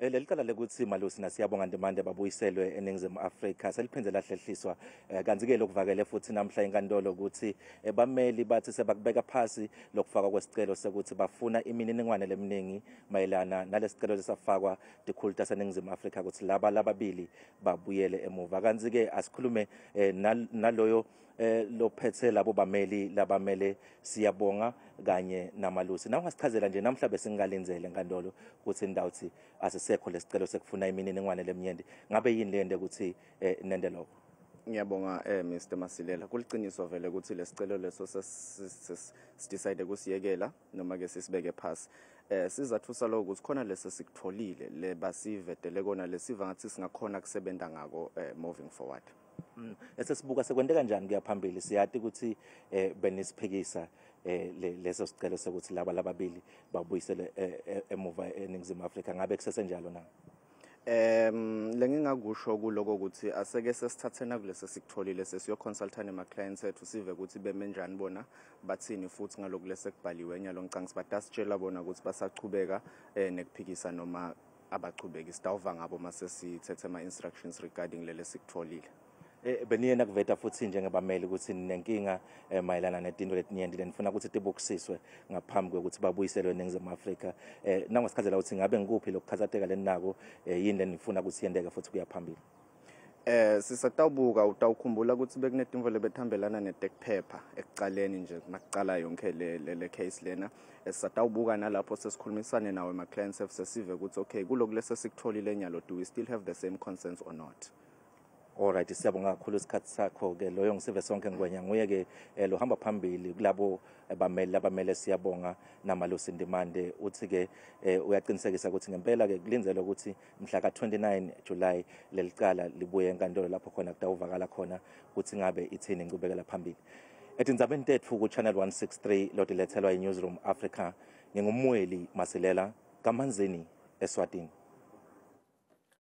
Leli cala lekuthi Malusi naSiyabonga Ndimande babuyiselwe eNingizimu Afrika seliphindze lahlehliswa, kantsi-ke lokuvakele futhi namhla enkantolo ukuthi bameli bathi sebakubeka phasi lokufakwa kwesicelo sekuthi bafuna imininingwane leminingi mayelana nalesicelo lesafakwa tikhulu taseNingizimu Afrika ukuthi laba lababili babuyele emuva. Kantsi-ke asikhulume naloyo lophethe labo bameli labamele Siyabonga kanye naMalusi. Na ungasichazela nje, namhla besingalindzele enkantolo ukuthi ndawuthi asisekho lesicelo sekufuna imininingwane leminyenti. Ngabe yini leyente ukuthi nente lokho? Ngiyabonga, Mr Masilela. Kuliciniso vele ukuthi lesicelo leso sidecide kusiyekela noma ke sisibeke phasi. Sizathu saloko ukuthi khona lesi sikutholile le basivedele kona lesiva ngathi singakhona kusebenta ngako moving forward. Esesibuka sekwenteka kanjani kuya phambili, siyati ukuthi benisiphikisa leso sicelo sokuthi laba lababili babuyisele emuva eNingizimu Afrika. Ngabe kusesenjalo na? Lengingakusho kuloko ukuthi aseke sesithathena kulesi sikutholile, sesiyo consulta nema clients ethu, sive ukuthi beme njani bona, bathini futhi ngaloku lesekubhaliwe nyalo. Ngicanga sibatasitshela bona ukuthi basachubeka nekuphikisa noma abachubeki. Sitawuva ngabo mase sithethe ama instructions regarding lele sikutholile. Beniye nakuveta futhi njengebameli ukuthi ninenkinga mayelana netinto letinyenti lenifuna ukuthi tibukisiswe ngaphambi kwekuthi babuyiselwe eNingizimu Afrika. Nangosichazela ukuthi ngabe ngikuphi lokukhathateka leninako, yini lenifuna ukuthi yenteke futhi kuya phambili? Sisatawubuka. Utawukhumbula ukuthi bekunetimvo lebethambelana netekuphepha ekucaleni nje nakucala yonke le case lena. Sisatawubuka nalapho, sesikhulumisane nawo ema clients, sesive ukuthi okay, kuloku lese sikutholile nyalo, do we still have the same concerns or not? Alright, siyabonga kakhulu isikhathi sakho ke. Loyo ngisive sonke ngwenya, nguye ke lohamba phambili kulabo bameli labamele Siyabonga naMalusi Ndimande. Uthi ke uyaqinisekisa ukuthi ngempela ke kulindelwe ukuthi mhla ka-29 July lelicala libuye enkantolo, lapho khona kutawuvakala khona ukuthi ngabe ithini inchubekela phambili. Etindzabeni tetfu ku Channel 163 lotilethelwa i-Newsroom Africa, ngingumweli Masilela, kaManzini, eSwatini.